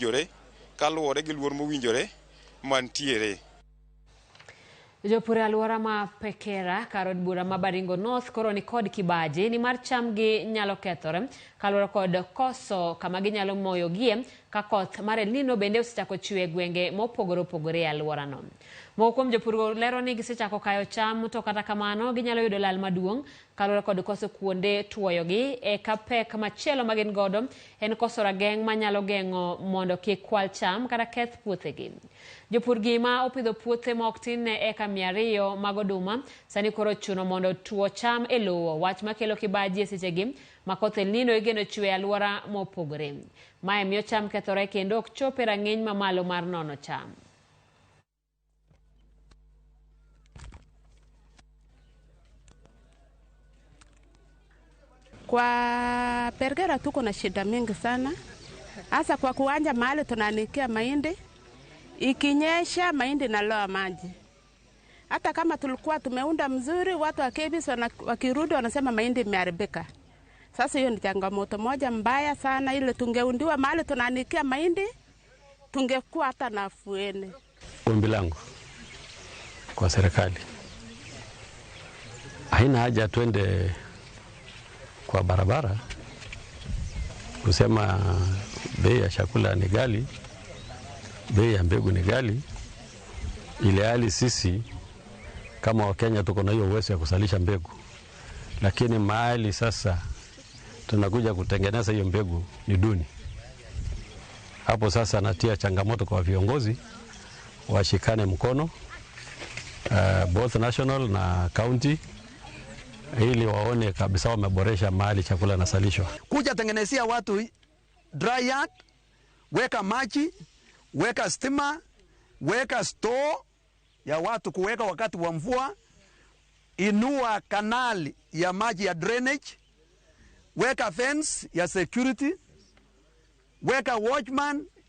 mowinjore kaluwore gi luor mowinjore mantiere. Jopur e alwora ma Pekera kar od bura ma Baringo North koro ni kod kibaji nimar chamgi nyalo kethore kaluwore kod koso kama ginyalo moyogie ka koth mar El Nino bende osechako chwe e gwenge mopogore opogore e alworano. Moko kuom jopurgo lero ni gisechako kayo cham to kata kamano ginyalo yudo lal maduong' kaluwore kod koso kuonde tuoyogi. Eka pek machielo ma gin godo en koso rageng' manyalo geng'o mondo kik kwal cham kata keth puothegi. Jopur gi ma opidho puothe ma ok tin ne eka 200 mag oduma sani koro ochuno mondo otuo cham e lowo, wach makelo kibaji e sechegi ma koth El Nino igeno chwe e alwora mopogore. Mae miyo cham kethore kendo ok chop e rang'iny mamalo mar nono cham. Kwa Pergera tuko na shida mingi sana, hasa kwa kuanja mahali tunaanikia mahindi. Ikinyesha mahindi naloa maji. Hata kama tulikuwa tumeunda mzuri, watu wa KBS wakirudi wanasema mahindi imeharibika. Sasa hiyo ni changamoto moja mbaya sana, ile tungeundiwa mahali tunaanikia mahindi tungekuwa hata na afueni. Ombi langu kwa serikali, haina haja twende kwa barabara kusema bei ya chakula ni ghali, bei ya mbegu ni ghali, ile hali sisi kama Wakenya tuko na hiyo uwezo ya kuzalisha mbegu, lakini mahali sasa tunakuja kutengeneza hiyo mbegu ni duni. Hapo sasa natia changamoto kwa viongozi washikane mkono, both national na county, ili waone kabisa wameboresha mahali chakula nasalishwa. Kuja tengenezea watu dry yard, weka maji, weka stima, weka store ya watu kuweka wakati wa mvua, inua kanali ya maji ya drainage, weka fence ya security, weka watchman